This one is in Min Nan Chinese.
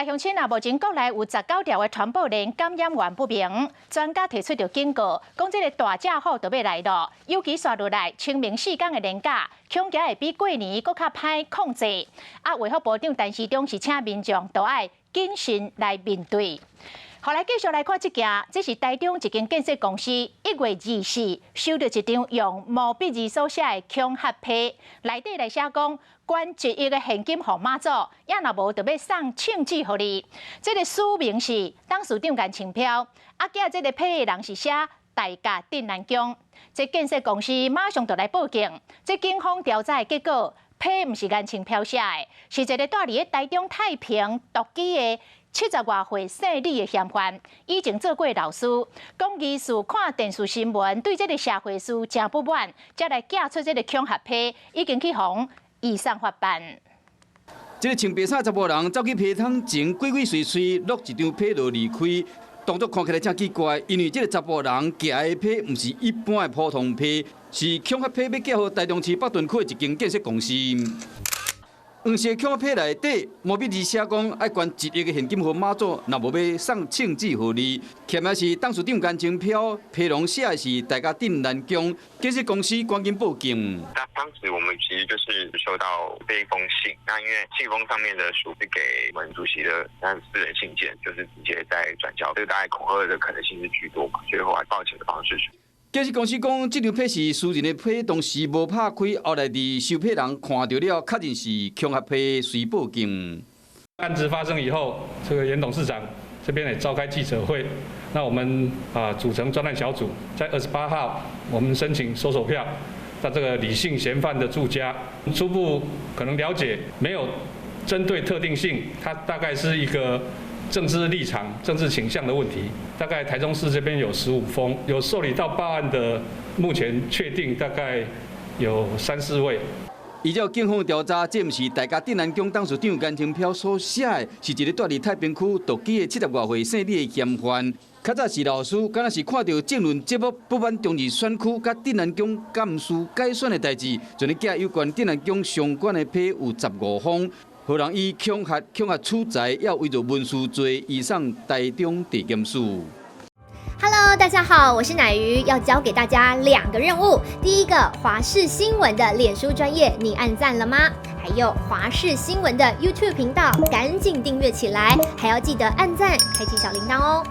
來鄉親啊，目前國內有19條的傳播鏈感染源不明，專家提出著警告，講這个大隻虎就欲來囉，尤其紲落來清明4天的連假，恐驚會比過年閣較歹控制。啊，衛福部長陳時中是請民眾都愛謹慎來面對。好，來繼續來看這件，這是台中一間建設公司1月24收著一張用毛筆字所寫的恐嚇批，內底來寫講捐1億的現金予媽祖，也若無就欲送聖旨予你。這个署名是董事長顏清標，啊，寄這个批的人是寫大甲鎮瀾宮。這建設公司馬上就來報警，這警方調查的結果，批毋是顏清標寫的，是一个蹛佇咧台中太平獨居的70外歲姓李的嫌犯，以前做過老師，講疑似看電視新聞，對這个社會事誠不滿，才來寄出這个恐嚇批，已經去予移送法辦。這个穿白衫查埔人走去批桶前，鬼鬼祟祟落一張批落離開，動作看起來誠奇怪，因為這个查埔人寄的批毋是一般的普通批，是恐嚇批，欲寄予台中市北屯區的一間建設公司。黃色恐嚇批內底毛筆字寫講愛捐1億的現金予媽祖，若無欲送聖旨予你。簽的是董事長顏清標，批龍寫的是大甲鎮瀾宮，建設公司趕緊報警。那當時我們其實就是收到這一封信，那因為信封上面的署是給我們主席的那私人信件，就是直接在轉交，這個大概恐嚇的可能性是居多嘛，所以後來報警的方式。建設公司講，這張批是私人的批，當時無拍開，後來佇收批人看著了，確認是恐嚇批，遂報警。案子發生以後，這個顏董事長這邊也召開記者會，那我們啊組成專案小組，在28號，我們申請搜索票，在這個李姓嫌犯的住家，初步可能了解，沒有針對特定性，他大概是一個政治立場、政治傾向的問題。大概台中市這邊有15封，有受理到報案的，目前確定大概有三四位。依照警方調查，這毋是大甲鎮瀾宮董事長顏清標所寫的，是一个蹛佇太平區獨居的70外歲姓李的嫌犯。較早是老師，敢若是看著政論節目不滿中二選區佮鎮瀾宮監事改選的代誌，就咧寄有關鎮瀾宮相關的批有15封。予人以恐嚇、恐嚇取財，抑偽造文書罪，移送台中地檢署。 Hello，大家好，我是乃瑜，要交給大家兩個任務。第一個，華視新聞的臉書專頁，你按讚了嗎？還有華視新聞的 YouTube 頻道，趕緊訂閱起來，還要記得按讚、開啟小鈴鐺哦。